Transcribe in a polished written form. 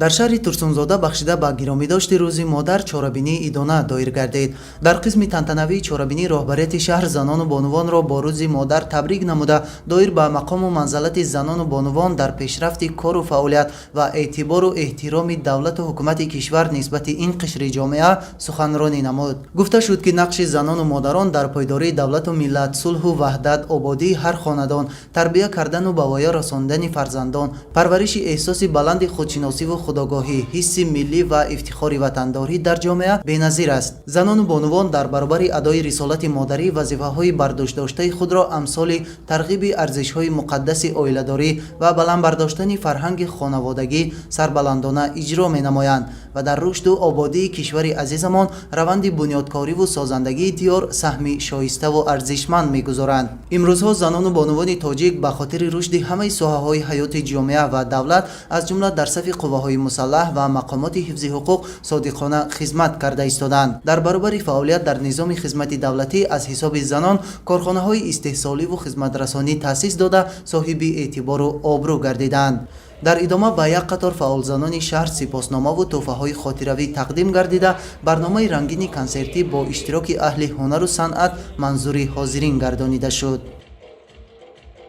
Дар шаҳри Турсунзода бахшида ба гиромидошти Рӯзи модар чорабинии идона доир гардид. Дар қисми тантанавии чорабинӣ роҳбарияти шаҳр занону бонувонро бо Рӯзи модар табрик намуда, доир ба мақому манзалати занону бонувон дар пешрафти кору фаъолият ва эътибору эҳтироми давлату ҳукумати кишвар нисбати ин қишри ҷомеа суханронӣ намуд. Гуфта шуд, ки нақши занону модарон дар пойдории давлату миллат, сулҳу ваҳдат, ободии ҳар хонадон, тарбия кардану ба воя расондани фарзандон, парвариши эҳсоси баланди худшиносиву худогоҳӣ, ҳисси миллӣ ва ифтихори ватандорӣ дар ҷомеа беназир аст. Занону бонувон дар баробари адои рисолати модарӣ вазифаҳои бардӯшдоштаи худро амсоли тарғиби арзишҳои муқаддаси оиладорӣ ва баланд бардоштани фарҳанги хонаводагӣ сарбаландона иҷро менамоянд ва дар рушду ободии кишвари азизамон, раванди бунёдкориву созандагии диёр саҳми шоиставу арзишманд мегузоранд. Имрӯзҳо занону бонувони тоҷик ба хотири рушди ҳамаи соҳаҳои ҳаёти ҷомеа ва давлат, аз ҷумла дар сафи қувваҳои мусаллаҳ ва мақомоти ҳифзи ҳуқуқ содиқона хизмат карда истоданд. Дар баробари фаъолият дар низоми хизмати давлатӣ аз ҳисоби занон корхонаҳои истеҳсоливу хизматрасонӣ таъсис дода, соҳиби эътибору обрӯ гардиданд. Дар идома ба як қатор фаъолзанони шаҳр сипосномаву тӯҳфаҳои хотиравӣ тақдим гардида, барномаи рангини консертӣ бо иштироки аҳли ҳунару санъат манзури ҳозирин гардонида шуд.